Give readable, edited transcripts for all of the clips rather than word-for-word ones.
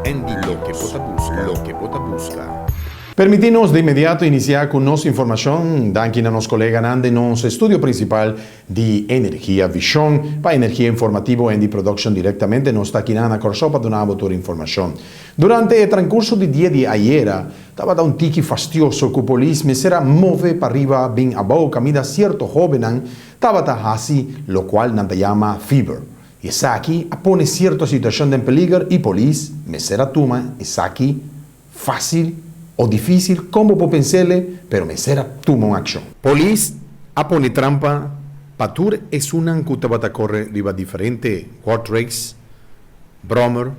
ND Loke bo ta buska, loke bo ta buska. Permití nos de inmediato inisiá ku nos informashon. Danki na nos koleganan den nos estudio prinsipal di Energia Vishon pa energia informativo ND Production direktamente nos ta akinan na Kòrsou pa duna bo tur informashon. Durante e trankurso di dia di ayera tabata un tiki fastioso ku polis mester a move pariba bin abou kaminda sierto hóbennan tabata hasi lokual nan ta yama fever. I esaki a pone sierto situashon den peliger i polis mester a tuma esaki fásil o difísil kon bo por pens'ele pero mester a tuma un akshon. Polis a pone trampa pa tur esunnan ku tabata kore riba diferente hotrakes, bròmer,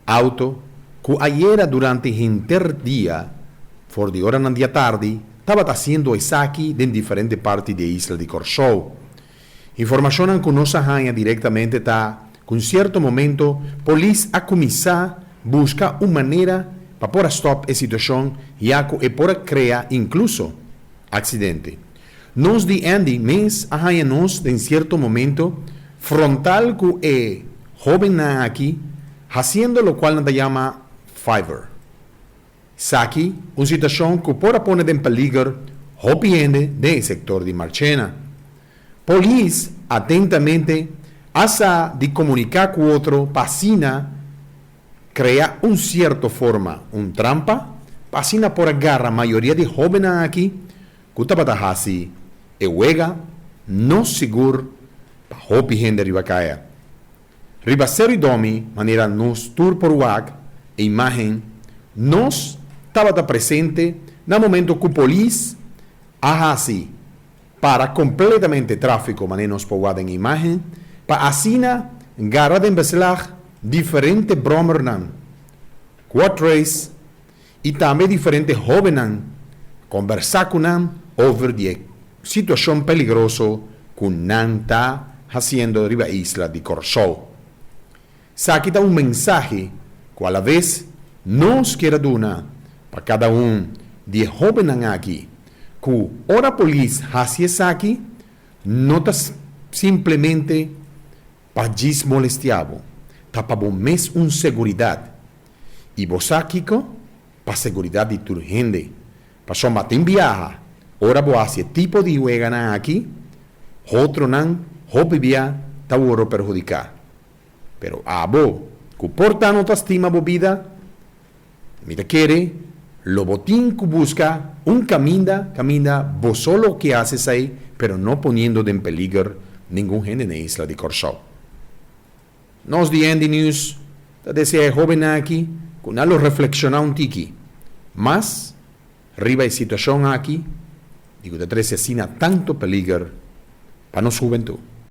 auto ku ayera durante henter dia for di oranan di atardi tabata hasiendo esaki den diferente parti di e isla di Kòrsou. Informashonnan ku nos a haña direktamente ta ku un sierto momento polis a kuminsá buska un manera pa por a stòp e situashon ya ku e por a krea inkluso aksidente. Nos di Andy mes a haña nos den sierto momento frontal ku e hóbennan aki hasiendo lokual nan ta yama fiver. Esaki un situashon ku por a pone den peliger hopi hende den e sektor di Marchena. Polis atentamente a sa di komuniká ku otro pa asina krea un sierto forma un trampa pa asina por a gara mayoria di hóbennan aki ku tabata hasi e wega no sigur pa hopi hende riba kaya. Riba Seru Domi, manera nos tur por wak e imágen, nos tabata presente na momento ku polis a hasi para kompletamente tráfiko manera nos por wak den e imágen, pa asina gara den beslag diferente bròmernan, quatrace i tambe diferente hóbennan kombersá ku nan over di e situashon peligroso ku nan ta hasiendo riba e isla di Kòrsou. Esaki ta un mensahe ku alaves nos kier a duna pa kada un di e hóbennan aki ku ora polis hasi esaki no ta simplemente pa djis molestiá bo, ta pa bo mes un seguridat. I bo sa kiko? Pa seguridat di tur hende. Pasobra tin biaha, ora bo hasi e tipo di weganan aki, otronan hopi bia ta wòrdu perhudiká. Pero abo, ku por ta no ta stima bo bida, mi ta kere lo bo tin ku buska un kaminda kaminda bo so lo ke hasi esei, pero no poniendo den peliger ningun hende na e isla di Kòrsou. Nos di Andy News ta desea e hóbennan aki ku nan lo reflekshoná un tiki mas riba e situashon aki di ku ta trese asina tantu peliger pa nos hubentut.